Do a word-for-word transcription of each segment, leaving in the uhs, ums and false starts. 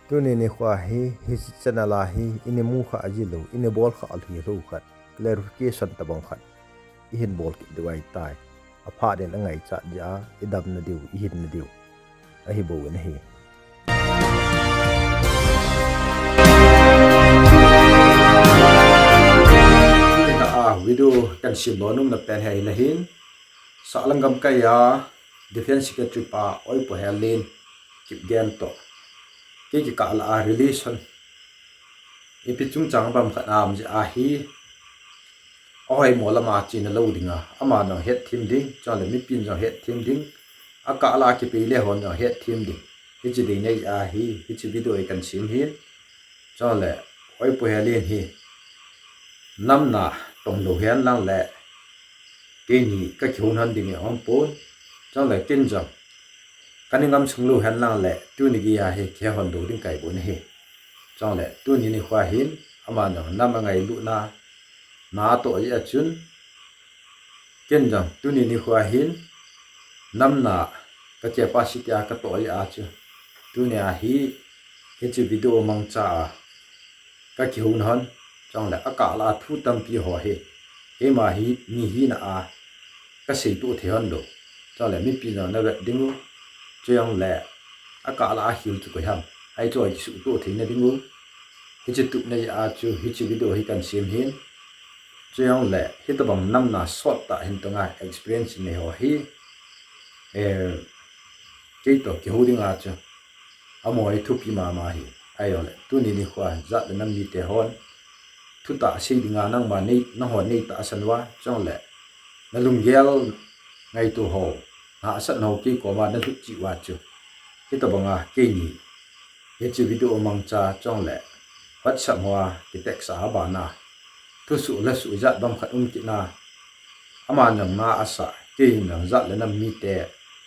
Tuni nikho hi, hiche channel a hi, ina mu kha ji lou, ina bol kha lou khat, clarification tabang khat ihin bol kit diu ahitai. Aphat in angaichat jeh a, idamna diu, ihinna diu ahi bou in ahi. Tuni a video kan sim nom na pen hi ahin, Sahlang gamkai a Defence Secretary pa Oi Pu Helen Kipgen toh kei kikah lah a relation ipi chungchang bang khat a um jeh ahi, ahoimo lama chena lou dinga, ama jong hetthem ding, chule mipin jong hetthem ding, akah lah a kipei le hon jong hetthem ding. Hiche ding nei ahi, hiche video hi kan sim hin. Chule Oi Pu Helen hi nam na tong lou hen lang le, keini kakihou hon ding aum pon. Chule ken jong kana ngam sung lou hen lang le, tuni geiya hi kihou hon lou ding kahi bou ahi. Chule tuni nikho hin, ama jong nam angailutna na atoh jeh a chun, ken jong tuni nikho hin, nam na ka capacity a katoh jeh a chu, tuni a hi, hiche video mangcha a kakihou hon, chule akah lah a thu tampi ho hi, keima hi, mi hina a, kasei toh thei hon lou. Chule mipi jong na vet ding u, chujongle akah lah a hil chu koi ham, ahi chu akisuh toh theina ding u. Hiche tupna jeh a chu hiche video hi kan sim hin. Chujongle hitabang nam na sot tah hin tonga experience nei ho hi, eh, kei toh kihou dinga chu amo hi thupi mama hi. Ahijongle tuni nikho a jat le nam mite hon thutah sei dinga nangma nei, nangho nei tahsan uva, chule na lunggel ngaito ho, na asat ho kei koma na lhut cheh uva chu, hitabanga keini hiche video mangcha, chule WhatsApp hoa ki text a abana thusoh lhasoh jat bang khat um kit na, aman jong na asah, kei in jong jat le nam mite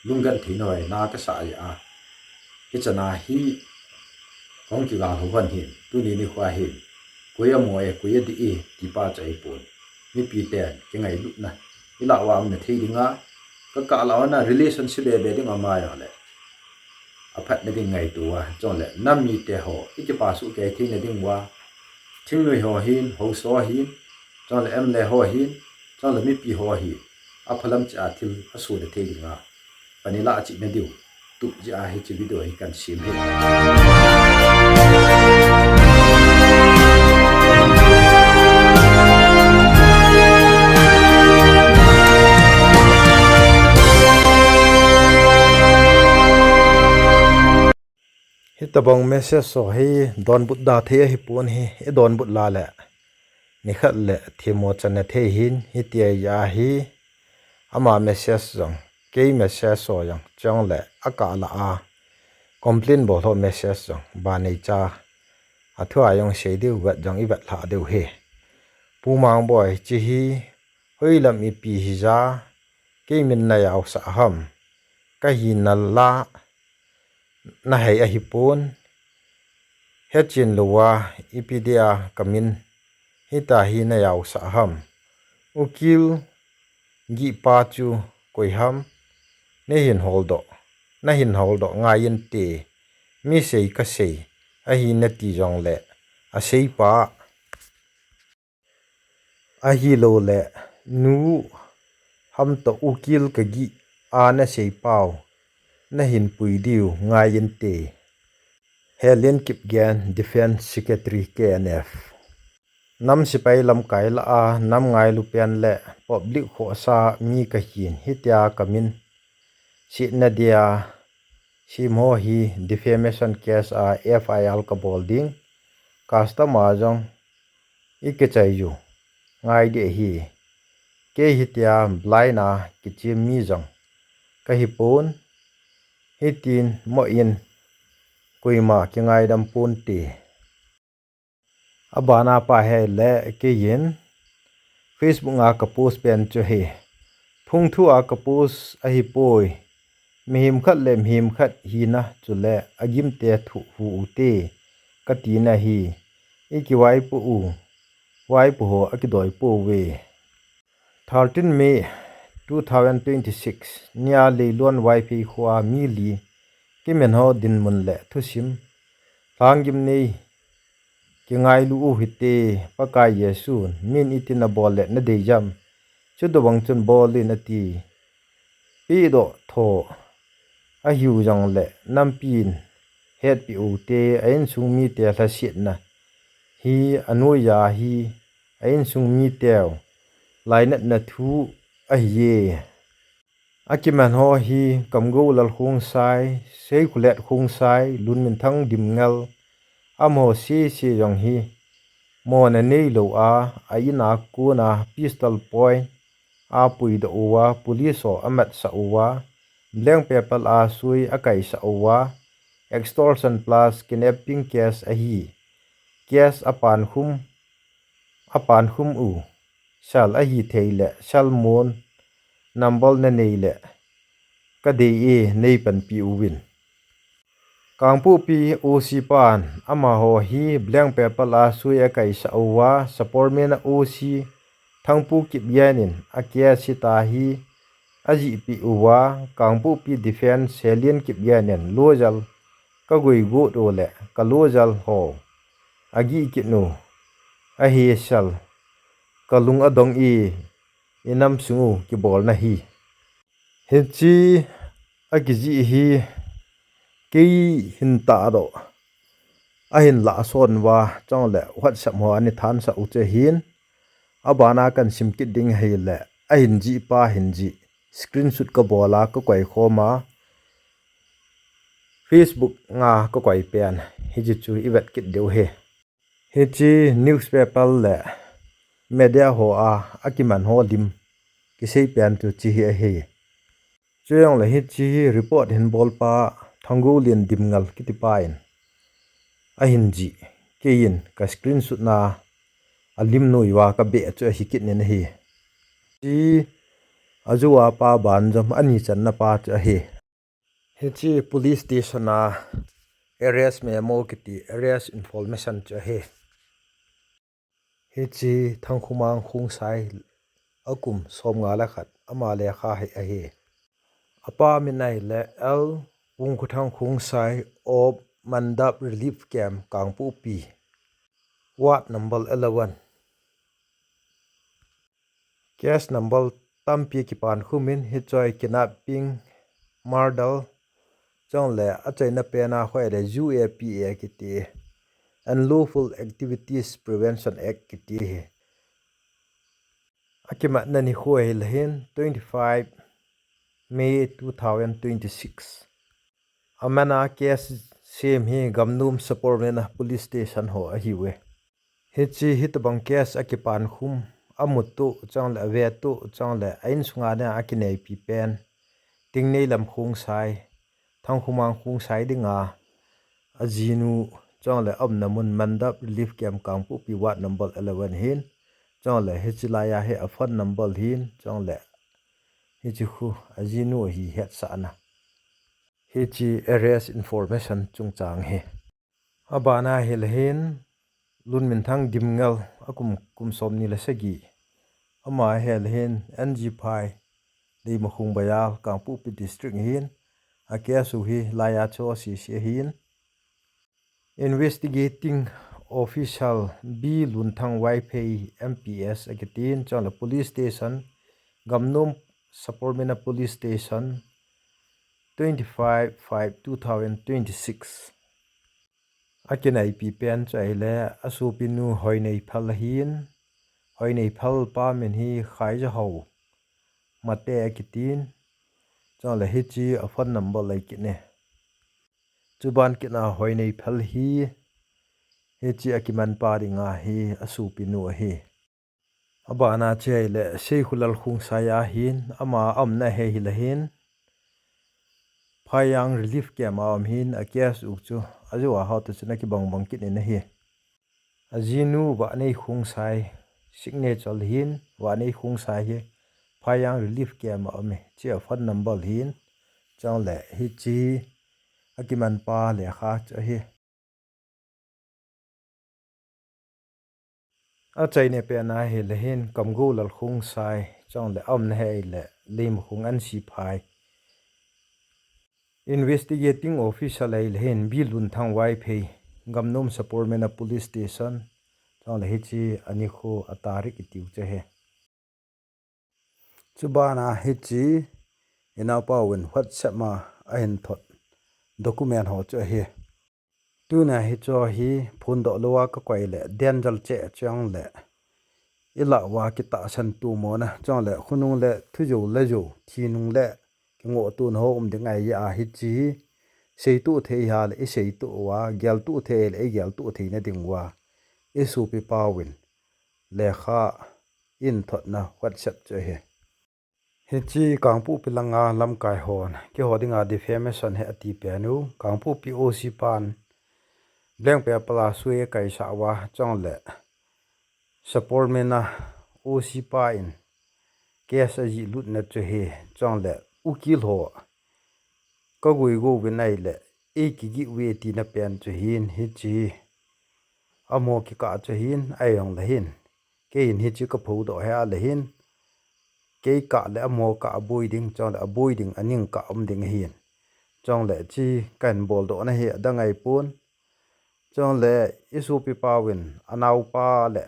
lunggenthei noi na kasah jeh a, hichan a hi kahung kigal hou hon hin, tuni nikho hin, koi amo e, koi adih e ti pa chu ahipon. Mipiten kingailutna ilah uva umna thei dinga, kakah lah uva na relationship bebe ding ama jongle, aphatna ding ngaito uva, chule nam mite ho ikipa soh kei theina ding uva, thingnoi ho hin, haosa ho hin, chule MLA ho hin, chule mipi ho hin, aphalam cheh a thil asohna thei dinga, pan ilah chehna diu tup jeh a hiche video hi kan sim hi. Hitabang message ho hi donbut da thei ahipon hi, idonbut la le nikhat le themmo channa thei hin, hitia ahi, ama message jong, kei message ho jong, chule akah lah a complain bol ho message jong, banei cha, athua jong sei diu, vet jong ivet lhah diu hi. Pu Mangboi, hiche hi hoilam ipi hija, kei min na jaosah ham, kahina la nahei ahipon, hechen louva ipi dia kamin hitia hi na jaosah ham, ukil gihpa chu koi ham, nahin holdoh, nahin holdoh ngai inte, mi sei kasei ahi nati jongle, aseipa ahiloule nu ham toh ukil kagih a naseipau nahin pui diu ngai inte. Helen Kipgen, Defence Secretary, K N F. Nam sepai lamkai lah a nam ngailu pen le public khohsa mi kahin, hitia kamin setna dia semho hi defamation case a F I R kabol ding, customer jong ikichai u ngai ding ahi. Kei hitia blind a kichem mi jong kahipon, hitin moh in koima kingaidam ponte. Abana pa hile keiyin Facebook a ka post pen chu hi, phungthu a ka post ahipoi. Mihem khat le mihem khat hina chule agimte thuh hu ute katina ahi. Ikivaipoh u, vaipo ho akidoi pouve. Thirteen May two thousand twenty-six nia Leilon Vaiphei khoa mi li kimin ho dinmun le thusim Lhanggim nei kingailu u hite, Pakai Jesun, min iti nabol le nadei jam, chutobang chun bol in ati. Pehdoh tho ahiu jongle nampin hetpeh u te, a insung mite lhasetna hi anoiya hi a insung miteu lainatna thu ahiye. Akiman ho hi Kamgou Lal Khongsai, Seikhulet Khongsai, Lunminthang Dimngel, amaho sese jong hi mona neilou a, a in a kona pistol point a puidoh uva, police ho amatsah uva, blank paper a sui akaisah uva, extortion plus kidnapping case ahi. Case apankhum, apankhum u cell ahithei le cell mun number nanei le kadei e, neipanpi uvin. Kangpokpi O C pan amaho hi blank paper a sui akaisah uva, Sapormeina O C Thangpu Kipgen in a case hita hi ajihpeh uva, Kangpokpi Defence Helen Kipgen in lojal kagoi got u le kalojal ho agih kit u ahi, cell kalung adong e, inam sung u kibolna hi. Hiche akijih hi kei hin tahdoh ahin lahson uva, chule WhatsApp ho ana thansah u chu ahin, abana kahin sim kit ding ahile, ahin jih pa hin jih screenshot kabol a kakoi khom a, Facebook a kakoi pen, hiche chu ivet kit diu ahi. Hiche newspaper le media ho a akiman ho lim kisei pen chu hiche hi ahi. Chujongle hiche hi report hin bolpa Thanggulen Dimngel kitipa in ahin jih, keiin ka screenshot na alim noiya kabeh chu ahi kit in ahi. Hiche ajou a pa Banjom ani channa pa chu ahi. Hiche police station a arrest memo kiti, arrest information chu ahi. Hiche Thangkhomang Khongsai akum somnga le khat ama lekha hi ahi. Apa min ahile L Vungkhothang Khongsai of Mandap Relief Camp, Kangpokpi, Ward number eleven. Case number tampi kipan khum in, hiche kidnapping, murder, chule achaina pen a hoi le U A P A kiti, Unlawful Activities Prevention Act kiti hi. Akimatna nikho ahile hin twenty-five May two thousand twenty-six. Aman a case sem hi Gamnom Sapormeina Police Station ho ahiuve. Hiche hitobang case akipan khum, amu toh chule ave toh chule a insunga dinga akineipi pen, Tingneilam Khongsai, Thangkhomang Khongsai dinga ajinu chule aumna mun Mandap Relief Camp Kangpokpi Ward number eleven hin, chule hiche laiya hi a phone number hin, chule hiche khu ajinu ahi hetsahna. Hiche arrest information chungchang hi. Abana ahile hin Lunminthang Dimngel akum, kum somni le sagi. Ama ahile hin N G Phai, Leimakhong Bazaar, Kangpokpi District hin, a case u hi laiya chu asese ahin. Investigating Officer B Lunthang Vaiphei M P S akitin, chule police station, Gamnom Sapormeina Police Station, twenty-five five two thousand twenty-six. Akineipi pen chu ahile asopinu Hoineiphal ahin, Hoineiphal pa min hi Khaijaho Mate akitin, chule hiche a phone number lei kit ne. Chuban kit a Hoineiphal hi, hiche akimanpa dinga hi asopinu ahi. Abana chu ahile Seikhulal Khongsai ahin, ama aumna hi ahile hin Phaijang Relief Camp a um hin, a case u chu ajou a hotoh chun akibang bang kit in ahi. Ajinu Vahnei Khongsai signature hin, Vahnei Khongsai hi Phaijang Relief Camp a um e, hiche a phone number hin, chule hiche akimanpa lekha chu ahi. Achaina pen ahile hin Kamgou Lal Khongsai, chule aumna hi ahile Leimakhong N C Phai. Investigating Officer ahile hin B Lunthang Vaiphei, Gamnom Sapormeina Police Station, chule hiche anikho atarik itiu chu ahi. Chubana hiche inaopa uvin WhatsApp ma ahin thot document ho chu ahi. Tuna hiche hi phondoh louva kakoi le danger cheh chang le ilah uva kitahsan tumona chang le khonung le thujou le jou thinung le kingoh tun ho um ding ahi a hiche hi seituh thei hile iseituh uva, geltuh thei le igeltuh theina ding uva isopipa uvin lekha ahin thotna WhatsApp chu ahi. Hiche Kangpokpi langa lamkai hon keiho dinga defamation hi ati pen u, Kangpokpi O C pan blank paper la sui akaisah uva chule Sapormeina O C pa in case ajih lutna chu ahi, chule ukil ho kagui go uvin ahile eikigih uve tina pen chu ahin hiche amaho kikah chu ahin ahijongle hin keiin hiche kaphondoh hih le hin kei kah le amaho kah aboi ding chule aboi ding aning kah um ding ahin chule hiche kahin boldohna hi adang ahipon chule isopipa uvin anaopa le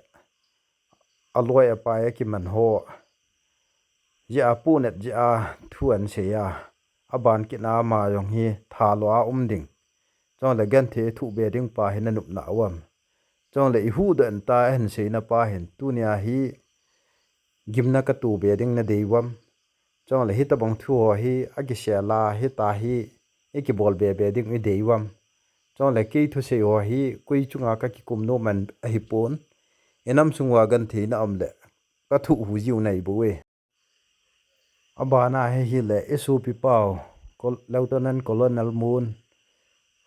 aloi apai akiman ho jeh a pohnat jeh a thu ahin sei a, aban kit a ama jong hi thalou a um ding chule genthei thoh be ding pa hi nanop nauvam? Chule ihuhdoh in tia ahin seina pa hin tunia hi gimna kato be ding nadei uvam? Chule hitobang thu ho hi akisel a hitia hi ikibol be be ding idei uvam? Chule kei thusei ho hi koi chunga kakikum nom ahipon, inam sung uva genthei na um le kathoh u jiu nahi bouve. Abana hi hile isopipa u Col-, Lieutenant Colonel Mon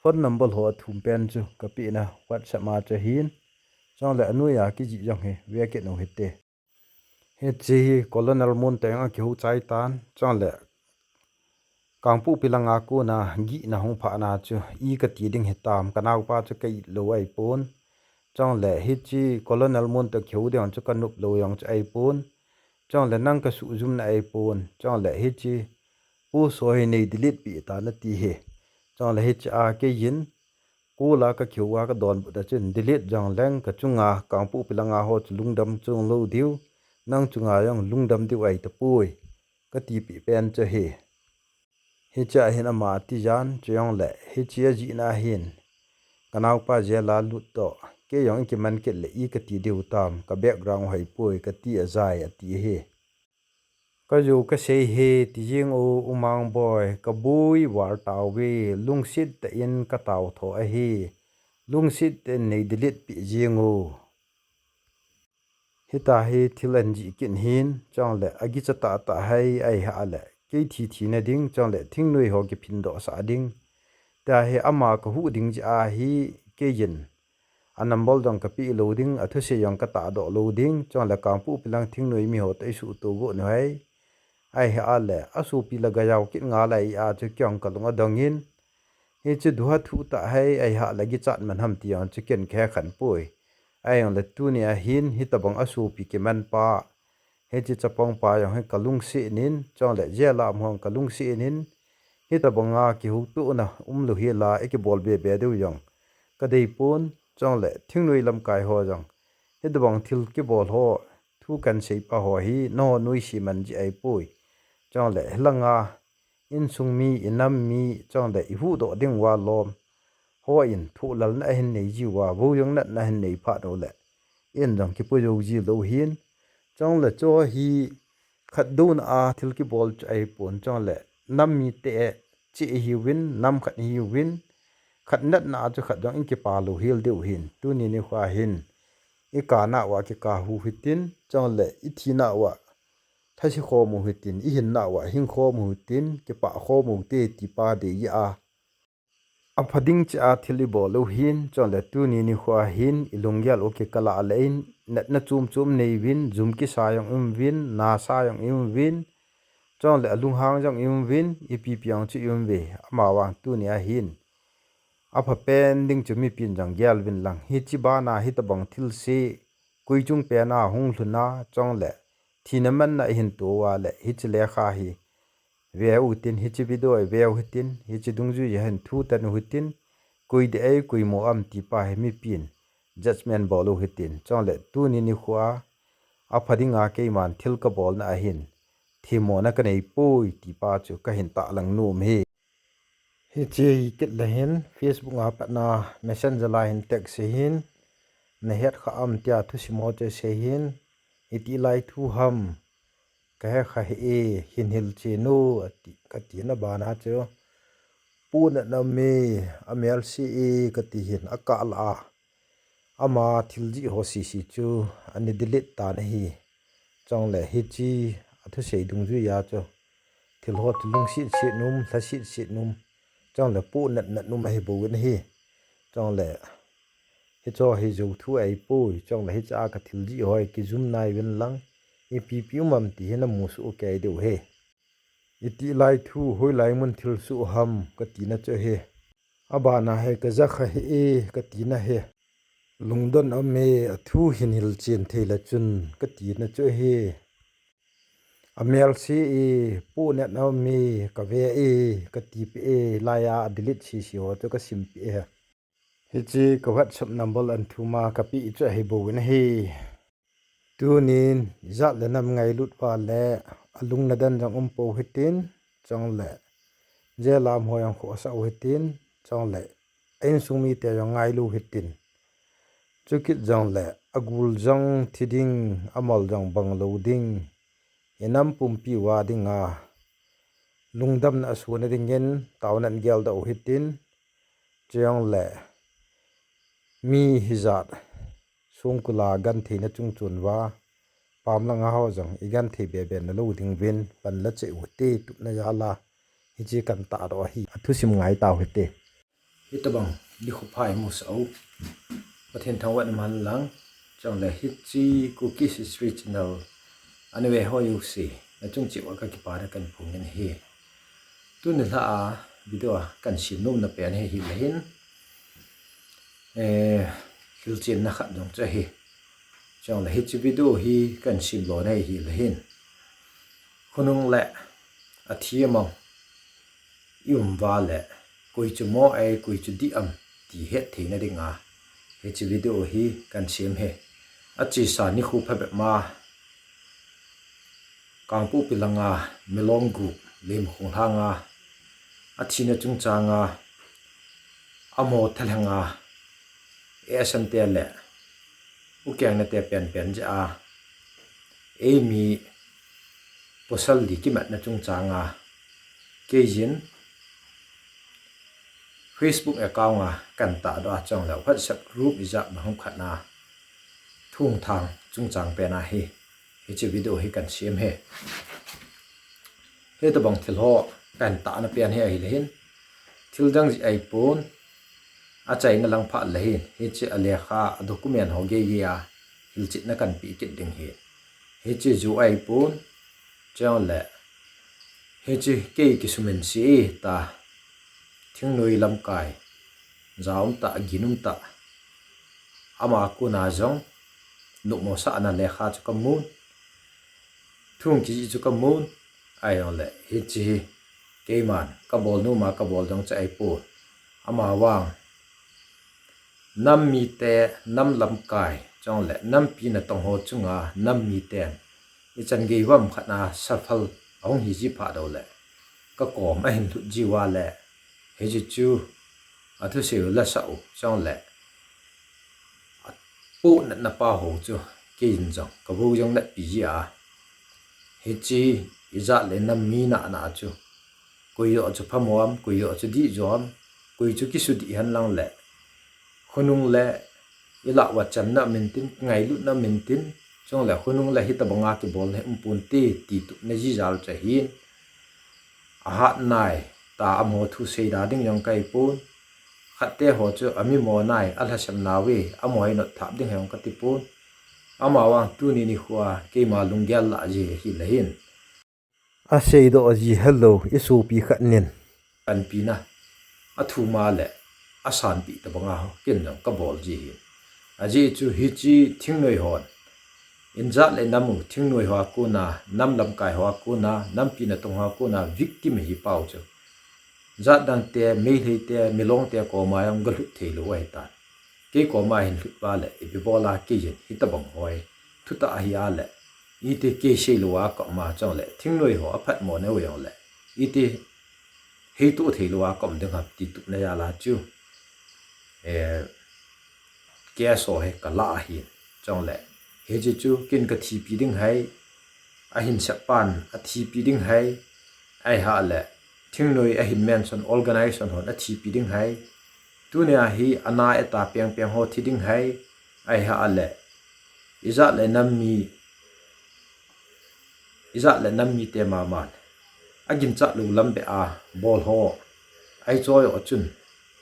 phone number ho athum pen chu kapehna WhatsApp ma chu ahin chule anoiya kijih jong hi vekit u hite. Hiche hi Colonel Mon toh jong akihou chai tan chule Kangpokpi langa kona gihna hung phahna chu i kati ding hitam, kanaopa chu ka-it lou ahipon chule hiche Colonel Mon toh kihou ding chu kanop lou jong chu ahipon chule nang kasuhjumna ahipon chule hiche post ho hi nei delete peh tan nati hi chule hiche a keiin call a kakihou a kadonbut a chun delete jongleng kachunga Kangpokpi langa ho chu lungdam chunglou diu, nang chunga jong lungdam diu ahitapoi katipeh pen chu ahi. Hichea hin ama atijan chujongle hiche ajihna hin kanaopa jail a lut toh kei jong ikiman kit le i kati diu tam, ka background hoipoi kati ajai ati ahi. Kajou kasei hi tijeng o U Mangboi, kaboi val tauve, lungset tah in katao tho ahi, lungset tah in nei delete peh jeng o. Hitia hi thil ahin jih kit hin, chule akicha tahtah hai ahile kei thi thina ding, chule thingnoi ho kiphindohsah ding tia hi ama kahuh ding jeh a hi keijin a number jong kapeh lou ding, athusei jong katahdoh lou ding, chule Kangpokpi lang thingnoi miho toh isuhto got u hai. Ahile asopi le gajao kit ngal ahi a chu kei jong kalung adong in, hiche duha thuh tah hai ahile kichat man ham ti jong chu ken kahekhen poi. Ahijongle tunia hin hitobang asopi kiman pa, hiche chapang pa jong hi kalungset in, chule jail a um ho jong kalungset in, hitobanga kihoutohna umlou hel a ikibol bebe diu jong kadeipon, chule thingnoi lamkai ho jong hitobang thil kibol ho, thu kahin seipa ho hi nangho noise man jeh ahipoi. Chule hilanga insung mi, inam mi, chule ihuhdoh ding uva lom hon thohlalna ahin nei jiuva, vou jong natna ahin nei phat uleh in jong kipu jou ji lou hin, chule chu hi khatdouna a thil kibol chu ahipon, chule nam mite cheh ihiuvin, nam khat ihiuvin, khat natna a chu khat jong ikipa lou hel diu hin, tuni nikhoa hin ikah nauva kikah u hitin, chule ithi nauva thase khom u hitin, ihin nauva hing khom u hitin, kipah khom ute tipa dei jeh a apha ding cheh a thil ibol u hin, chule tuni nikhoa hin ilunggel u kikah a le in natna chom chom neiuvin, jum kisa jong iumuvin, nasa jong iumuvin, chule alunghang jong iumuvin, ipi pi jong chu iumuve, amavang tunia hin aphapen ding chu mipin jong gel uvin lang, hiche bana hitobang thilse koi chung pena hung lhun a, chule thina manna ihin to uva le hiche lekha hi ve utin, hiche video hi ve u hitin, hiche dungjui a hin thu tan u hitin, koi ding ei, koi mo am ti pa hi mipin judgment bol u hitin. Chule tuni nikho a, apha dinga keiman thil kabolna ahin themmo na kanei poi ti pa chu kahin tahlang nom e. Hiche hi kit le hin Facebook a patna Messenger a hin text hin, nahet kha am tia thusim ho chu sei hin, iti lai thu ham, kahe kha hih e, hin hilchen o, ati, kati na bana chu, Pu Natnam e, amelse e, kati hin, akah la a. Ama thil jih ho sese chu, ana delete tan ahi. Chule hiche, athusei dungjui a chu, thil ho chu lungset set nom, lhaset set nom, chule pohnat nat nom ahi bouvin ahi. Chule, hicho hi jou thu ahipoi, chule hiche a kathil jih ho hi kijum nai uvin lang, ipi pi um am ti hi namu soh kei diu ahi. Iti lai thu, hoilai mun thil soh ham, katina chu ahi. Abana hi kaja kha hih e, katina ahi. Lungdon um e, athu hin hilchen thei le chun, katina chu ahi. Amelse e, pohnat um e, kave e, kati peh e, laiya adelete sese ho chu kasim peh e. Hiche ka WhatsApp number ana thum a kapeh chu ahi bouvin ahi. Tunin, ijat le nam ngailut uva le, alung nadan jong um pou hitin, chule, jail a um ho jong khohsah u hitin, chule, a insung mite jong ngailu hitin. Chukit jongle, agul jong thi ding, amol jong bang lou ding, inam pumpi uva dinga lungdamna asohna dingin taona in geldoh u hitin, chujongle mi hijat songkul a gentheina chungchon uva, pam langa ho jong igenthei beben nalou ding uvin pan la cheh u hite, tupna jal a hiche kan tahdoh ahi, athusim ngai tau hite. Hitobang nikho pha imusah u, Pathen thangvahna man lang, chule hiche Kuki History Channel ana ve ho jouse, nachung cheh uva kakipana kahin phongin ahi. Tuni lha a video a kahin sem nomna pen hi ahile hin, eh, hilchenna khat jong chu ahi. Chule hiche video hi kahin sem lona ahile hin, khonung le athi amang i um uva le, koi chu mo e, koi chu dih am ti hettheina dinga hiche video hi kahin sem ahi. Achesa nikho phabep ma Kangpokpi langa Milong group, Leimakhong lhanga athina chungchanga amaho thalhenga, A S M te le ukengnate penpen jeh a eimi pasal li kimatna chungchanga keijin Facebook account a kahin tahdoh a, chule WhatsApp group ijat bang ham khat na thungthang chungchang pen ahi, hiche video hi kahin sem ahi. Hitobang thil ho kahin tahna pen hi ahile hin, thil dang jeh ahipon, achaina lang phat le hin, hiche a lekha, a document ho geigei a hilchetna kahin peh kit ding ahi. Hiche jou ahipon, chule hiche kei kisuminse ta, thingnoi lamkai, ja um tah, gin um tah, ama kona jong nopmo sahna lekha chu kamun, thu kijih chu kamun, ahijongle hiche hi keiman kabol noma kabol jong chu ahipon, amavang nam mite, nam lamkai, chule nampi natong ho chunga nam miten ichan gei vam khat na saphal ahung hi ji phat uleh, kakom ahin lhut jiuva le, hiche chu athusei u lasah u chule, apohnatna pa ho chu keiin jong kavou jong natpi jia, hiche ijat le nam mi nana chu, koi joh chu phamo am, koi joh chu dih jo am, koi chu kisudih henlang le, khonung le ilah uva channa um intin, ngailutna um intin, chule khonung le hitobanga kibolna hi umponte ti tupna jijal chu ahin, ahat nai ta amaho thu seida ding jong kahipon, khatte ho chu amimo nai, alhasam nauve, amaho inotthap ding jong katipon, amavang tuni nikhoa keima lunggel lah ji ahile hin, aseidoh ji helou, isopi khat nin panpina athum a le asanpeh tobanga ken jong kabol ji ahi. Ajeh chu hiche thingnoi hon, ijat le nam u thingnoi hoa kona, nam lamkai hoa kona, nampi natong hoa kona victim ahi pau chu, jat dangte, Meitei te, Milong te koma jong galut thei lou ahitan. Kei koma hin lut uva le, ipi bola kei hin hitabang hoi thutah ahi a le, iti kei sei lou a ka um a chule, thingnoi ho aphatmo neo jong le, iti heitoh thei lou a ka um ding ham ti tupna jal a chu, eh, case ho hi ka la ahi. Chule, hiche chu ken ka thipi ding ahi, ahin sep pan athipi ding ahi, ahi a le, thingnoi ahin mention organization hon athipi ding ahi. Tunia hi ana eta pengpeng ho thi ding ahi, ahi a le, ijat le nam mi, ijat le nam mite mama le, aginchat lou lam beh a bol ho, ahi choi ho chun,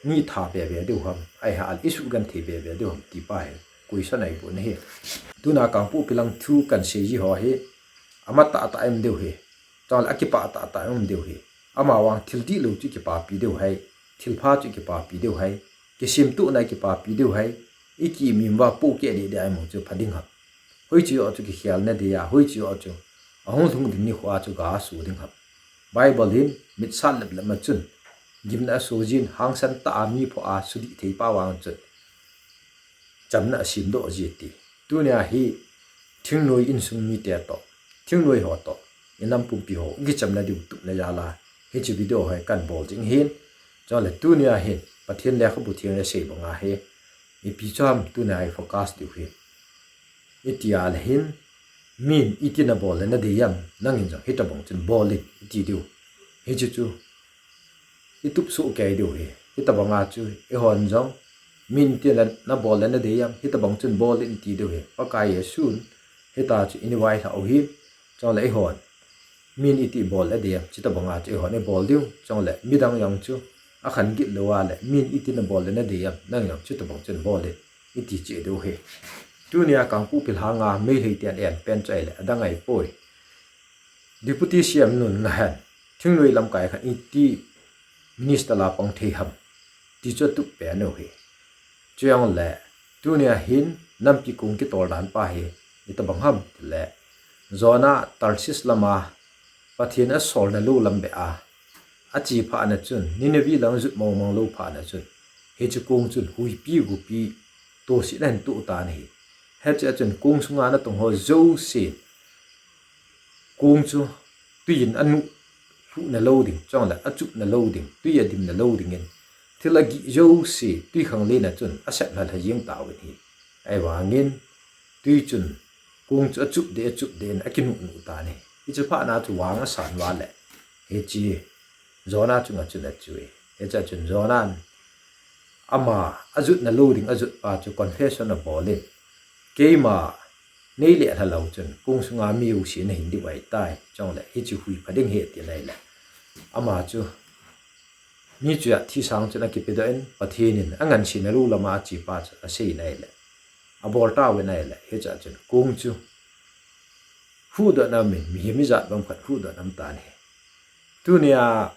mi tha be be diu ham, ahi a le, isugenthei be be diu ham ti pa hi, question ahi bou ahi. Tuna Kangpokpi lang thu kan sei ji ho hi, amatah tah a um diu ahi. Chule akipah tah tah a um diu ahi. Amavang thil dihlou chu kipapi diu ahi. Thil pha chu kipapi diu ahi. Kisemtohna kipapi diu ahi. Iki mim va pohkeh deh deh a imu chu pha ding ham. Hoiche ho chu kikhel na dia, hoiche ho chu ahung lhung ding nikho a chu ga aso ding ham. Bible in mitsat lep lep ma chun, gimna aso jin, hangsan tah a mi phoh a sudih thei pa vang chun, chamna asemdoh ji ti. Tunia hi thingnoi insung mite toh, thingnoi ho toh, inam pumpi ho kichamna diu tupna jal a hiche video hi kan bol jing ahin. Chule tunia hin Pathen lekhabu theng le sei banga hi, ipi chu ham tunia hi focus diu hi. Iti a le hin, min iti nabol le nadei ham, nangin jong hitabang chun bol in iti diu. Hiche chu itup soh kei diu ahi. Hitabanga chu eihon jong, min iti le nabol le nadei ham, hitabang chun bol in iti diu ahi. Pakai Jesun hitia chu eina vailhah u ahi. Chule eihon, min iti bol le dei ham, chutabanga chu eihon ibol diu. Chule midang jong chu akhan git lou a le, min iti nabol le nadei ham, nang jong chutabang chun bol in iti cheh diu ahi. Tunia Kangpokpi langa Meitei ten ahin pen chu ahile adang ahipoi. Deputy C M nun ngahen, thingnoi lamkai khat iti minister la pang thei ham ti chu atup pen u ahi. Chujongle, tunia hin nampi kong kitol dan pa hi itabang ham tile, Jonah Tarshish lama Pathen asolna lou lam beh a ache phat na chun, Nineveh lang jut mong mong lou phat na chun, hiche kong chun huipi gupi tohsetna ahin toh tan ahi. Hiche a chun kong sunga natong ho jouse, kong chu tui in anuh lhuh na lou ding, chule achupna lou ding, tui adimna lou dingin, thil agih jouse tui khanglen a chun asep lhalha jeng tauvin ahi. Ahivangin tui chun kong chu achup deh, achup deh in akinuh nuh tan ahi. Hiche phat na chu vang asan uva le, hiche Jonah chunga chun achu e. Hiche a chun Jonah in ama ajutna lou ding ajut pa chu confession abol in, keima nei lelha lou chun kong sunga mi jouse nahin diu ahitai, chule hiche hui pha ding ahi tin ahile, ama chu mi chu athi sang chun akipedoh in, Pathen in angansena lou lama ache pa chu asei in ahile, abol tauvin ahile, hiche a chun kong chu huhdohna um in, mihem ijat bang khat huhdohna um tan ahi. Tunia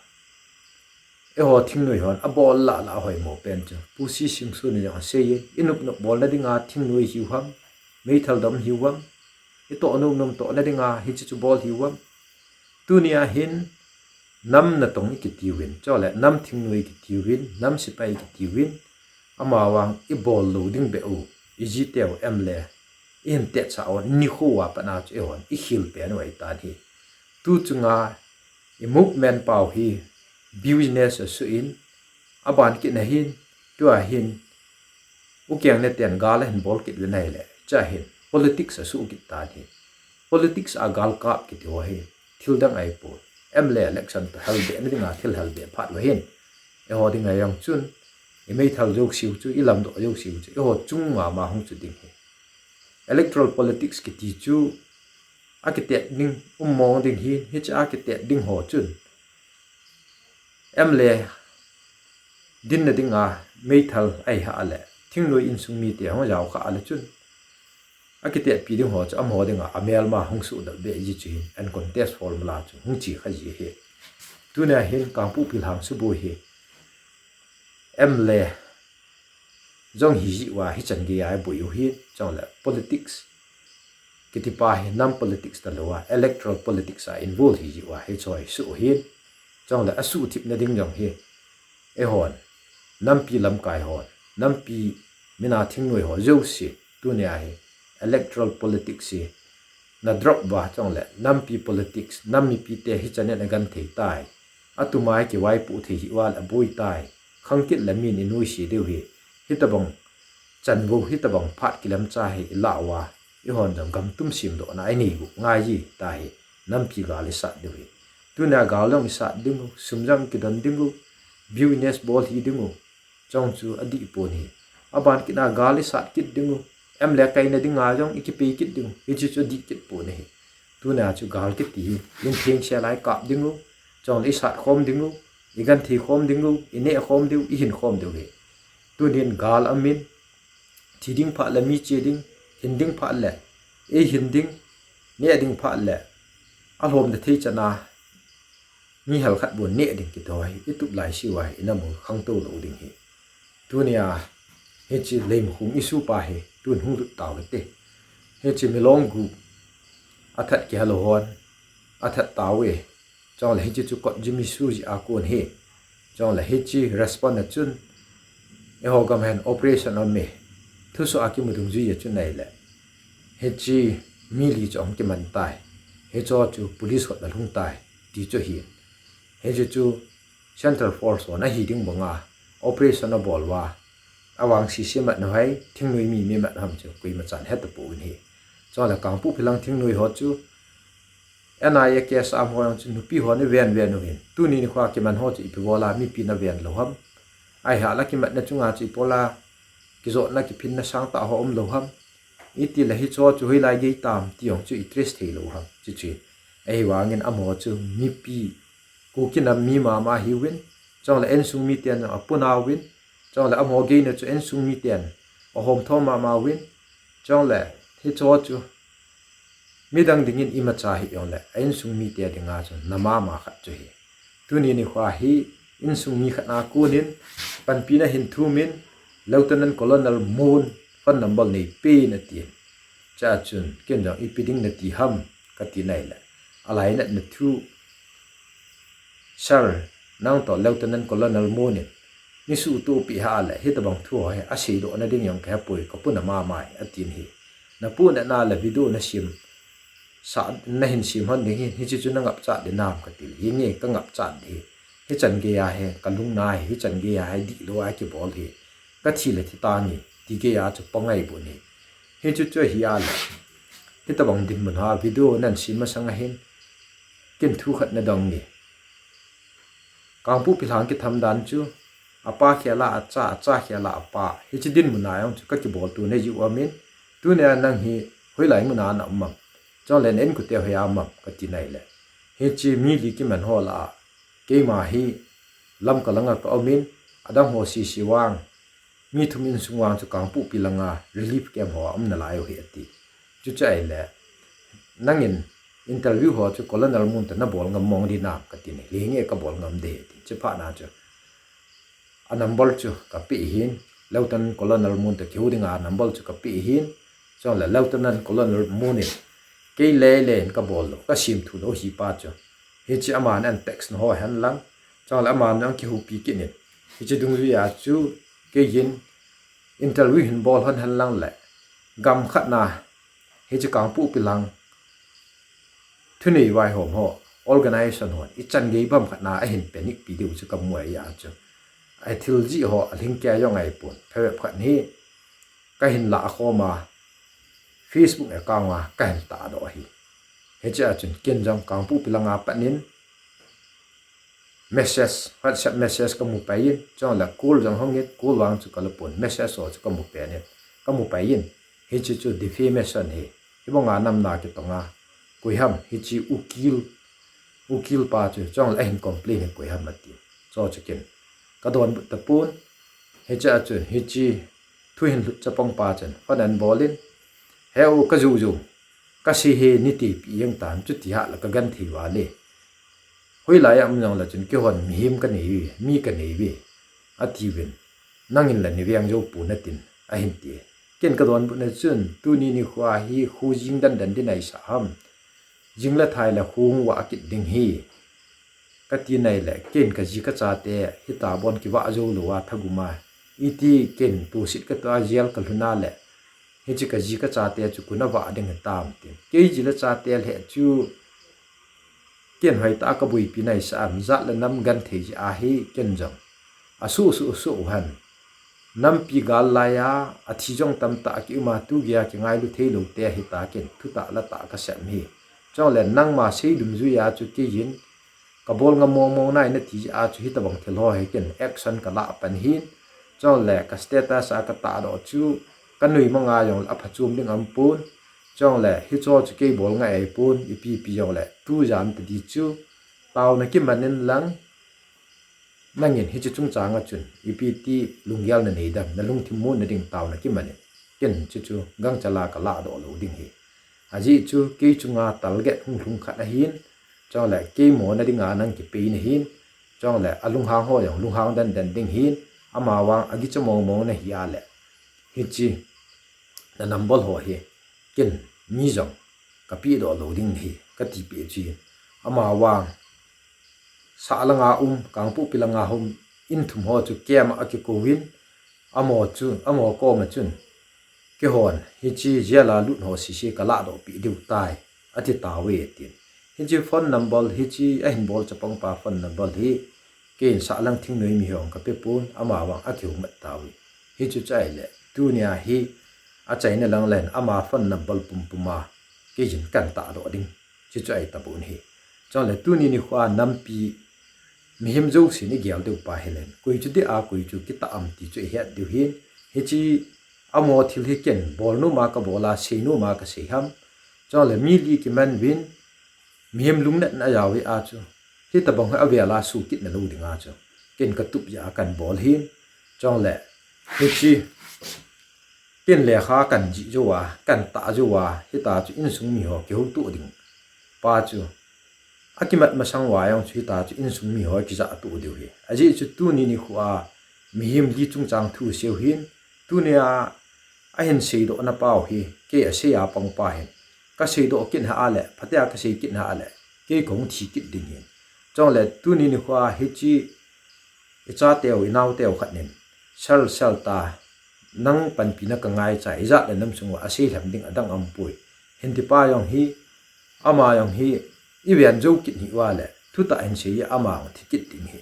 eiho thingnoi hon abol lah lah a hoimo pen chu Pu C. Singson in jong asei e, inop nop bolna dinga thingnoi hiu ham, meithal dom hiu ham, itoh nom nom tohna dinga hiche chu bol hiu ham. Tunia hin nam natong ikitiuvin, chule nam thingnoi ikitiuvin, nam sepai ikitiuvin, amavang ibol lou ding beh u, iji teu em le, ihin tetsah u nikho a pat na chu eihon ikhel pen u ahitan ahi. Tu chunga i movement pau hi business asuh in, aban kit na hin, tua hin, ukeng neten gal ahin bol kit uvin ahile, chua hin politics asuh kit tan ahi. Politics a gal kap kiti ho hi thil dang ahipoi. M L A election toh helbehna dinga thil helbeh phat uva hin, eiho dinga jong chun, i meithal jouseu chu, i lamdoh jouseu chu eiho chung mama hung chu ding ahi. Electoral politics kiti chu akitet ding um mong ding ahi. Hiche akitet ding ho chun M L A dinna dinga meithal ahi a le, thingnoi insung mite hung jaokhah a le chun, akitetpi ding ho chu amaho dinga amelma hung sohdoh beh ji chu hin, uncontested formula chu hung chekha ji ahi. Tunia hin Kangpokpi lhang suboi hi M L A jong hijeh uva hichan geiya iboi u ahin, chule politics kitipa hi nam politics talou a, electoral politics a involve hijeh uva hiche hi asuh ahin, chule asuhthipna ding jong hi eihon, nampi lamkai hon, nampi mina thingnoi ho jouse, tunia hi electoral politics hi na drop uva chule nampi politics, nam mipite hichan in agenthei tai. Atumai kivaipoh thei hih uva le aboi tai. Khangkit le min inuisat diu hi. Hitobang chanvo, hitobang phat kilemcha hi ilah uva, eihon jong gam tum semdohna inei u ngai ji tahi. Nampi gal isat diu hi. Tunia gal jong isat ding u, sum jong kidon ding u, business bol hi ding u, chong chu adih pon ahi. Aban kit a gal isat kit ding u, em le kaina dinga jong ikipei kit ding u, hiche chu adih kit pon ahi. Tunia chu gal kiti hi, lim theng sel a ikap ding u, chule isat khom ding u, igenthei khom ding u, ineh khom diu, ihin khom diu ahi. Tunin gal amin, thi ding phat le mi che ding, hin ding phat le, eihin ding, neh ding phat le, alhomna thei chan a, mi hel khat bou neh ding kiti ho hi, itup laiseu a hi, inamu khangtou lou ding ahi. Tunia, hiche Leimakhong issue pa hi, tun hung lut tauhite. Hiche Milong group, athat kihal hon, athat tauve. Chule hiche chu court jim issue jeh a kon ahi. Chule hiche respond a chun, eiho gam hin operation aume, thusoh a kimu dungjui a chun ahile, hiche mi li chu ahung kiman tai. Hicheho chu police khut a lhung tai, ti chu ahi. Hiche chu Central Force hon ahi ding banga operation abol uva, avangse se mat nau ham, thingnoi mi mi mat nau ham chu koima chan heta pouvin ahi. Chule Kangpokpi lang thingnoi ho chu N I A case a um ho jong chu nupi hon aven ven uvin. Tuni nikho a kiman ho chu ipi bola mipi in aven lou ham? Ahiloule kimatna chunga chu ipi bola kijotna kiphinna sangtah ho um lou ham? Itile hicheho chu hoilai gei tam ti jong chu i trace thei lou ham? Chuche. Ahivangin amaho chu mipi Kuki nam mi mama ahiuvin, chule insung miten jong aponauvin, chule amaho geina chu insung miten ahomtho mama uvin, chule hicheho chu midang dingin imacha hijongle, a insung mite dinga chu na mama khat chu ahi. Tuni nikho a hi insung mi khat a konin panpina hin thumin, Lieutenant Colonel Mon phone number neipen atin. Chua chun, ken jong ipi ding nati ham, kati nai le, alainatna thu, Sir, nang toh Lieutenant Colonel Mon in neisuhtohpeh hih a le, hitobang thu ho hi aseidohna ding jong kahepoi, kapuna mama e, atin ahi. Napunatna le video nasem, sa, nahin sem hon ding ahin, hiche chu nangapchat ding ham, katile, henge, kangapchat ding ahi. Hichan geiya hi kalung nai, hichan geiya hi dihlou a kibol ahi. Kathi le thi tange, ti geiya chu pangai bon ahi. Hichu chu ahi a le, hitobang dinmun a video nahin sem masang ahin, ken thu khat nadong nge. Kangpokpi lang kitham dan chu, apa khel a acha, acha khel a apa, hiche dinmun a jong chu kakibolto nahiu amin, tunia nang hi hoilai mun a na um am, chule na inkote hoiya um am, kati nai le, hiche mi li kiman ho lah a, keima hi Lamka langa kaumin, adang ho sese vang, mi thum insung vang chu Kangpokpi langa relief camp ho a um nalai u ahi, ati. Chuche ahile, nangin interview ho chu Colonel Mon toh nabol ngam mong ding ham, katile, henge, kabol ngam ding ahi, ati. Chuphat na chu a number chu kapeh ahin, Lieutenant Colonel Mon toh kihou dinga number chu kapeh ahin, chule Lieutenant Colonel Mon in, kei lele in kabol lou, kasemthu lou ahi pa chu. Hiche aman ahin text na ho hen lang, chule aman jong kihoupi kit in, hiche dungjuiya chu keiyin interview hin bol hon hen lang le, gam khat na, hiche Kangpokpi lang thunei vaihom ho, organization hon ichan gei bang khat na ahin panic pi diu chu kamu ahi a chu. Athil jih ho alhingkei jong ahipon, phabep khat hi kahin lah khom a, Facebook account a kahin tahdoh ahi. Hichea chun ken jong Kangpokpi langa pat in message, WhatsApp message kamu pai in, chule call jong hung in, call vang chu kala pon, message ho chu kamu pen in, kamu pai in, hiche chu defamation ahi, hibanga namna kitonga, koi ham, hiche ukil, ukil pa chu, chule ahin complain hi koi ham ati, chu chu ken kadonbut tapon, hichea chun, hiche thu hin lhut chapang pa chun, phone ahin bol in, he u kajou jou, kasei hi neitipi jeng tan, chuti hah le kagenthei val e. Hoilai a um jongle chun keihon mihem kanei uve, mi kanei uve, atiuvin. Nangin la neiveng jou pon atin, ahin ti. Ken kadonbutna chun, tuni nikhoa hi kho jing dandan ding nahisah ham. Jing le thai le kho hung vah kit ding ahi. kati nai le, ken kaji kachate hitabang kivah jou lou a thagum a, iti ken tusit katoh a jail kalhun a le, hiche kaji kachate chu koi in avah ding hitam tin. Kei ji le chate le chu ken hoitah a kaboipi naisah am, jat le nam genthei jeh ahi ken jong. Asuh suh suh u hen. Nampi gal laiya, athi jong tamtah kium a, tu geiya kingailu thei lou te hita ken, thutah latah kasem hi. Chule nangma sei dungjui a chu kei in, kabol ngam mong mong nai nati jeh a chu hitabang thil ho hi ken action kalah pan hin. Chule ka status a katahdoh chu, kanuimang a jong le aphachom ding aum pon. Chule hicho chu kei bol ngai ahipon, ipi pi jong le, tujan tadi chu, taona kiman in lang, nangin hiche chungchang a chun, ipi ti lunggel nanei dem, nalungthim monna ding taona kiman in. Ken chuchu gangchal a kalahdoh lou ding hi. Ajeh chu kei chunga target hung lhung khat ahin, chule kei mona dinga nang kipei nahin, chule alunghang ho jong lunghang den den ding hin, amavang agicha mong mong nahi a le, hiche na number ho hi, ken mi jong kapehdoh lou ding nahi, kati peh chu hin. Amavang, sah langa um, Kangpokpi langa um, in thum ho chu camp a akikouvin, amaho chu, amaho koma chun, keihon hiche jail a lut ho sese kalahdoh peh diu tai, ati tauve tin. Hiche phone number, hiche ahin bol chapang pa phone number hi, keiin sahlang thingnoi mi ho kapeh pon, amavang akihoumat tauve. Hichu chu ahile, tunia hi achaina lang len ama phone number pumpum a kei jin kan tahdoh ding, chuchu ahi tapon ahi. Chule tuni nikho a nampi mihem jousen igel diu pa hilen, koi chu dih a, koi chu kitah am ti chu ihet diu hin. Hiche amaho thil hi ken bol nom a kabol a, sei nom a kasei ham. Chule mi li kiman uvin, mihem lungnatna ajao hi a chu, hitabang hi avel a sukit nalou dinga chu, ken katup jeh a kan bol hin. Chule hiche ken lekha kan jih jou a, kan tah jou a, hita chu insung mi ho kihoutoh ding pa chu, akimat masang uva jong chu hita chu insung mi ho kijahtoh diu hi. Ajeh chu tuni nikho a mihem li chungchang thu seiu hin, tunia ahin seidohna pau hi, kei asei a pang pa hin, kaseidoh kit hah a le, phatea kasei kit hah a le, kei kahung thi kit ding hin. Chule tuni nikho a hiche ichateu, inaoteu khat nin, Sir, Sir ta, nang panpina kangaicha, ijat le nam sung uva asei lhem ding adang aumpoi, hin ti pa jong hi, ama jong hi, iven jou kit hih uva le, thutah hin sei a, ama jong thi kit ding hi.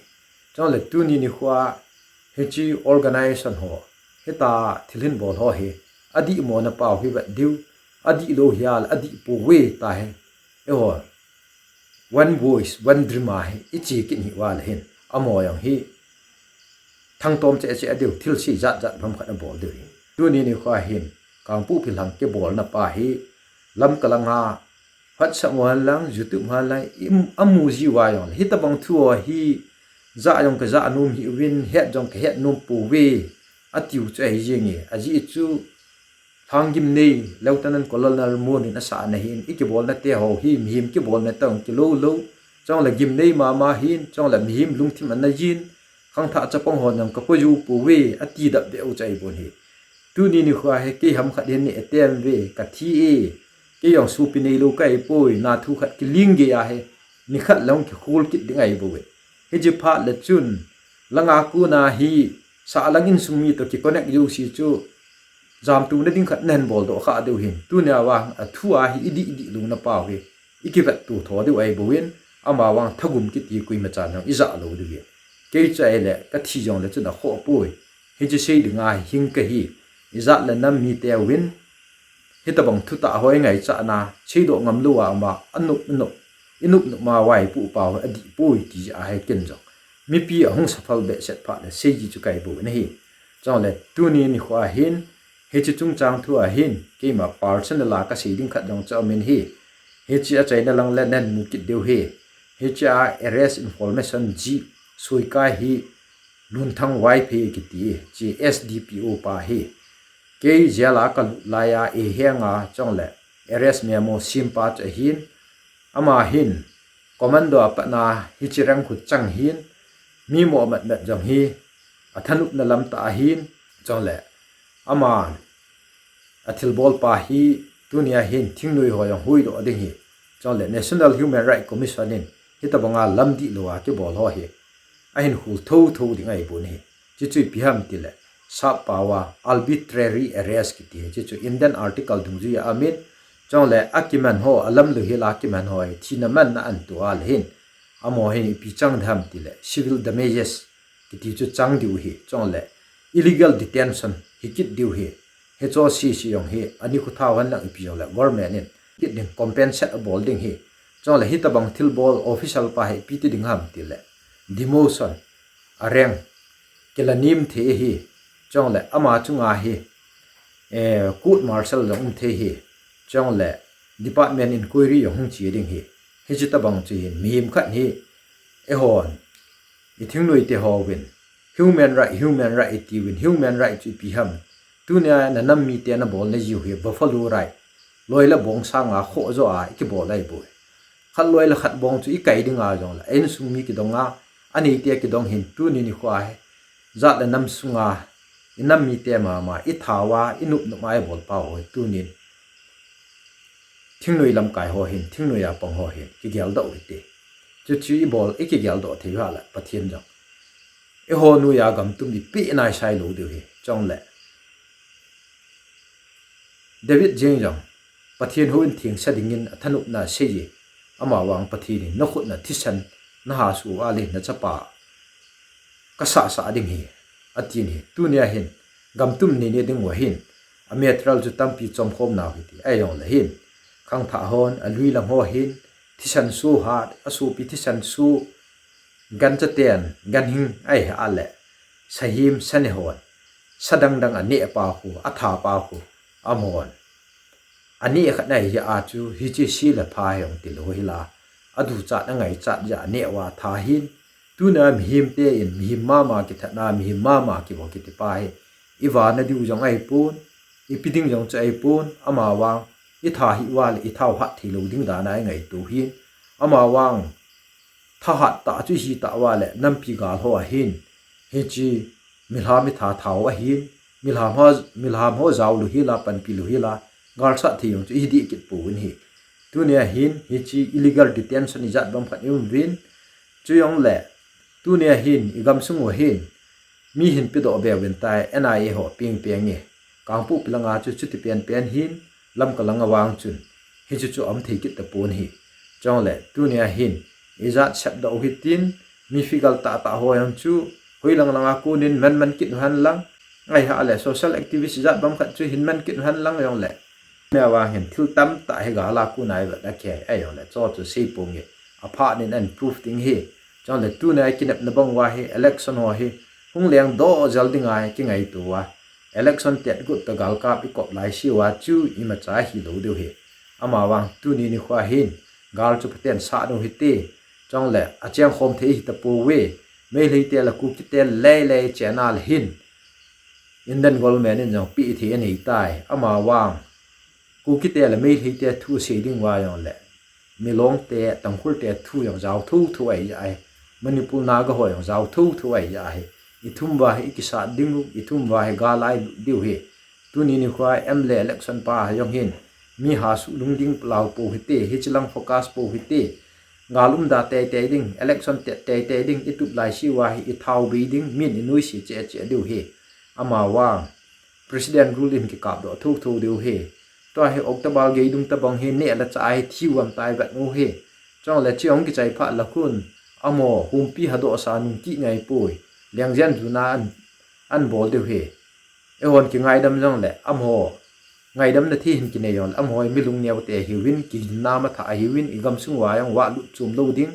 Chule tuni nikho a hiche organization ho, hita thil hin bol ho hi, adihmona pau hi vet diu, adihlou hi a le adih pouve tahi. Eiho one voice, one dream a hi iche kit hih uva le hin, amaho jong hi thangtom cheh cheh diu, thilse jat jat bang khat abol diu hi. Tuni nikho a hin, Kangpokpi lang kibolna pa hi, Lamka langa WhatsApp mo hen lang, YouTube mo hen lang, amu jiuva jong le, hitabang thu ho hi, ja jong kaja nom hih uvin, het jong kahet nom pouve, atiu chu ahi jenge. Ajeh chu Lhang Gimnei, Lieutenant Colonel Mon in asahna hin, ikibolna te ho hi mihem kibolna toh kilou lou, chule gimnei mama hin, chule mihem lungthim ana jin, khangthah chapang hon jong kapo jou pouve, ati dap beh u chu ahibou hi. Tuni nikho a hi kei ham khat hin nei atem uve, kathi e, kei jong sopi neilou kahipoi, na thu khat kiling gei a hi, nikhat lang kikhol kit ding ahibouve. Hiche phat le chun, langa kona hi, sahlang insung mi toh kiconnect jouse chu, jamtona ding khat nahin boldoh khah diu hin. Tunia vang, athu a hi idih dih louna pau hi, ikivetto tho diu ahibouvin, amavang thagum kiti koimachan jong ijah lou diu hi. Kei chu ahile, kathi jongle chun akhoh poi. Hiche sei dinga hi hing kahi, ijat le nam miteuvin, hitabang thutah ho ingaichatna, seidoh ngamlou a um a, anop, anop, inop nop ma vaipoh pau hi adih poi ti jeh a hi ken jong, mipi ahung suffer behseh phat le seiji chu kahibouvin ahi. Chule tuni nikho a hin, hiche chungchang thu a hin, keima personal a kasei ding khat jong chu aumin ahi. Hiche achaina lang le nahin mu kit diu ahi. Hiche a arrest information jih soikai hi, Lunthang Vaiphei kiti, hiche S D P O pa hi, kei jail a kalut laiya eihenga chule arrest memo sempa chu ahin, ama hin commando a patna hiche rank khu chang hin, mi moh matmat jong hi athanopna lamtah ahin, chule ama athilbolpa hi tunia hin thingnoi ho jong huhdoh ding hi, chule National Human Rights Commission in Hitabanga lamdih lou a kibol ho hi ahin khol thotho ding ahi bou ahi. Chuchu ipi ham tile, sap pao a arbitrary arrest kiti hi, chuchu Indian article dungjuiya amin, chule akiman ho, alamlou hel a kiman ho hi thina manna ahin to a le hin, amaho hin ipi chang ding ham tile, civil damages kiti chu chang diu ahi, chule illegal detention hi kit diu ahi. Hicho sese jong hi, ani khu thao hen lang ipi jongle, government in kit ding compensate abol ding ahi. Chule hitabang thilbol official pa hi ipi ti ding ham tile, demotion, a rank kila nem thei ahi. Chule ama chunga hi, eh, court martial jong um thei ahi. Chule department inquiry jong hung che ding ahi. Hiche tabang chu hin, mihem khat hi, eihon, i thingnoi te hovin, human right, human right itiuvin, human right chu ipi ham. Tunia na nam mite nabol najiu hi buffalo right, loi le bong sanga khoh jo a ikibol ahi bou. Khat loi le khat bong chu ikai dinga jongle, a insung mi kidonga, aneite kidong hin tuni nikho a hi, jat le nam sunga, i nam mite mama, i thao a, i nop nop a ibol pau hi tunin thingnoi lamkai ho hin, thingnoi a pang ho hin, kigeldoh u hite. Chuchu ibol, ikigeldoh thei u ahile, Pathen jong eiho noiya gam tum ipeh nai sai lou diu ahi. Chule David jeng jong, Pathen houin thengse dingin athanopna asei e, amavang Pathen in nakhut na thisan naha suh a le nachapa kasah sah ding ahi, atin ahi. Tunia hin, gam tum neine ding uva hin, a material chu tampi chomkhom nau hite, ahijongle hin, khangthah hon, alui lang ho hin, thisan suh hat, asopi thisan suh, gancha ten, ganhing, ahile, sahem, sane hon, sa dang dang aneh pa khu, atha pa khu, amahon aneh khat nahi jeh a chu, hiche se le pha hi jong tilou hila, aduchat angaichat jeh a aneh uva atha ahin, tuna mihem te in, mihem mama kithatna, mihem mama kivo kiti pa hi, ivana diu jong ahipon, ipi ding jong chu ahipon, amavang, itha hih uva le, ithao hat theilou ding dan a ingaito ahin, amavang, thahat tah chu ihi tah uva le, nampi gal ho ahin, hiche milham itha thao ahin, milham ho, milham ho jao lou hila, panpi lou hila, galsat thei jong chu ihi deh kit pouvin ahi. Tunia hin, hiche illegal detention ijat bang khat ium uvin, chujongle, tunia hin, igamsung uva hin, mi hin pedoh be uvin tai, N I A ho peng peng e, Kangpokpi langa chu chuti pen pen hin, Lamka langa vang chun, hichu chu aum thei kit tapon ahi. Chule, tunia hin, ijat sepdoh u hitin, mi figure tah tah ho jong chu, hoilang langa konin man man kit u hen lang, ahile social activist ijat bang khat chu hin man kit u hen lang jongle, amavang hin thil tamtah hi gal a kona ivet a kei, ahijongle, chuchu seiponge, aphat nin ahin proof ding ahi. Chule, tunia ikinepna bang uva hi, election ho hi, hung lengdoh jel dinga ikingaito uva, election tet got toh galkap ikop laise uva chu imacha hilou diu ahi. Amavang tuni nikho a hin, gal chu phaten sat u hite, chule achengkhom thei hitapouve, Meitei te le Kuki te lei lei chena le hin, Indian government in jong peh thei aneitai, amavang, Kuki te le Meitei te thu sei ding uva jongle, Milong te, Tangkhul te thu jong jao thotho ahi jeh ahi, Manipur Naga ho jong jao thotho ahi jeh ahi, ithum uva hi ikisat ding u, ithum uva hi gal a ilut diu ahi, tuni nikho a M L A election pa jong hin, mi hasuh lungding lau pou hite, hiche lang focus pou hite, gal umda teitei ding, election tet teitei ding, itup laise uva hi ithao bei ding, min inuisat cheh cheh diu ahi, amavang, President rule in kikapdoh thotho diu ahi. Tua hi October gei dung tabang hi neh le chah a hi thi u ham tai vet u ahi. Chule chu hung kichai phat le khun, amaho humpi hadoh sa nung kit ngai poi. Lengjen juna an, ahin bol diu ahi. Eihon kingaidam jongle, amaho ngaidamna thei hin kinei jongle, amaho hi mi lungneo te ahiuvin, kiginna matha ahiuvin, igamsung uva jong vahlut chom lou ding.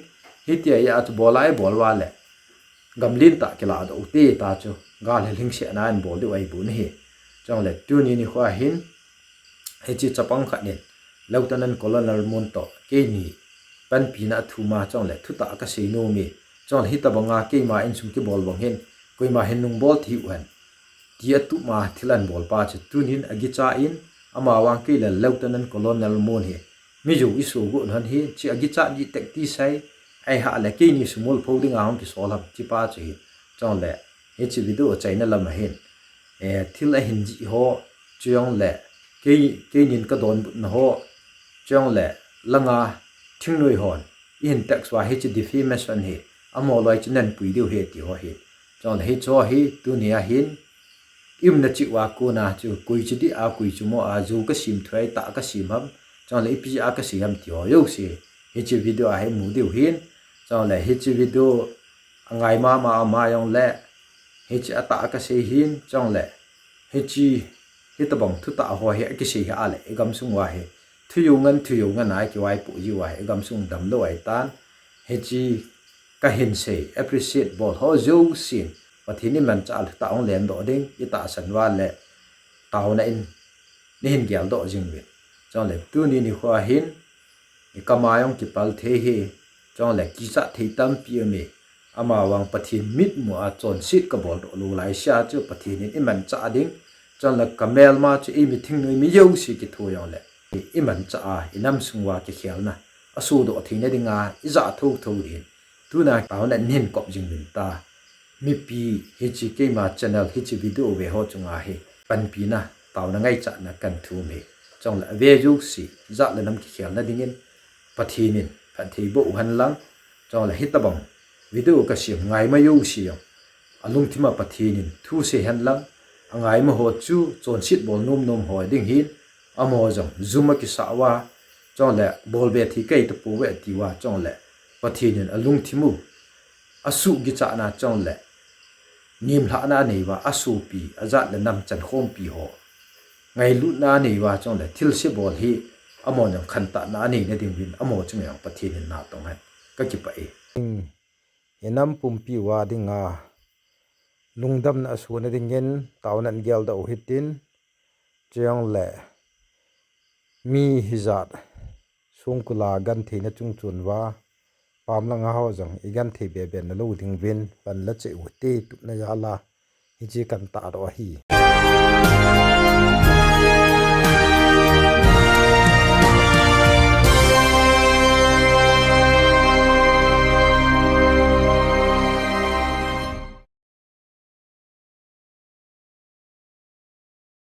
Hitia chu bol a ibol uva le, gam lentah kilahdoh u hite ta chu, gal hi lhingsetna in bol diu ahi bou ahi. Chule tuni nikho a hin, hiche chapang khat in, Lieutenant Colonel Mon toh keini panpina athum a, chule thutah kasei nom e, chule hitabanga keima insung kibol bang hin, koima hin nungbol thei u hen, ti atup ma thil ahin bol pa chu tunin agicha in, amavang kei le Lieutenant Colonel Mon hi, mi jou iso got u hen hi, chu agicha dih tek ti sei, ahile keini sumil pho dinga hung kisol ham, ti pa chu ahi. Chule, hiche video achaina lam a hin, eh, thil ahin jih ho, chujongle, kei, keinin kadonbutna ho, chujongle, langa thingnoi hon, ihin text uva hiche defamation hi, amaho loi chu nanpui diu ahi ti ho hi. Chule hiche ho hi, tuni ahin, iumna cheh uva kona chu, koi chu dih a, koi chu mo a, jou kasem thu a, itah kasem ham, chule ipi a kasei ham ti ho jouse, hiche video a hi mu diu ahin, chule hiche video angai mama ama jongle, hiche atah a kasei ahin, chule, hiche, hitobang thutah ho hi akisei hi ale, igamsung uva hi. Thu jou ngen, thu jou ngen a kivaipoh jiu ahi, igamsung damlou ahitan. Hiche kahin sei, appreciate bol ho jousen, Pathen imanchah a thutah hung lendoh ding, itahsan uva le, taona in, neihin geldoh jing uvin. Chule, tuni nikho ahin, ikam a jong kipal thei ahi, chule, kichat thei tampi aume, amavang Pathen mitmu a chonset kaboldoh lou laisea chu Pathen in imanchah ding, chule kamelma chu eimi thingnoi mi jouse kitho jongle, imanchah a, inam sung uva kikhelna asohdoh theina dinga ijah thouthou dingin, tuna taona neihin kop jing uvin ta. Mipi hiche keima channel hiche video ve ho chunga hi panpina, taona ngaichatna kahin thum ahi. Chule ave jouse, jat le nam kikhelna dingin, Pathen in phatthei boh uhen lang, chule hitobang video kasem ngaima jouse jong, alungthim a Pathen in thu sei hen lang, angaima ho chu chonset bol nomnom ho ding ahin, amaho jong jum akisah uva, chule bolbe thei kahi tapouve atiuva, chule Pathen in alungthim u asuh kichatna chule nemlhahna anei uva, asopi, ajat le nam chankhompi ho ngailutna anei uva, chule thilse bol hi amahon jong khantohna aneina ding uvin, amaho chunga jong Pathen in natong hen, kakipah e. Inam pumpi uva dinga lungdamna asohna dingin taona in geldoh u hitin, chujongle mi hijat songkul a gentheina chungchon uva, pam langa ho jong igenthei bebe nalou ding uvin pan la cheh u hite, tupna jal a hiche kahin tahdoh ahi.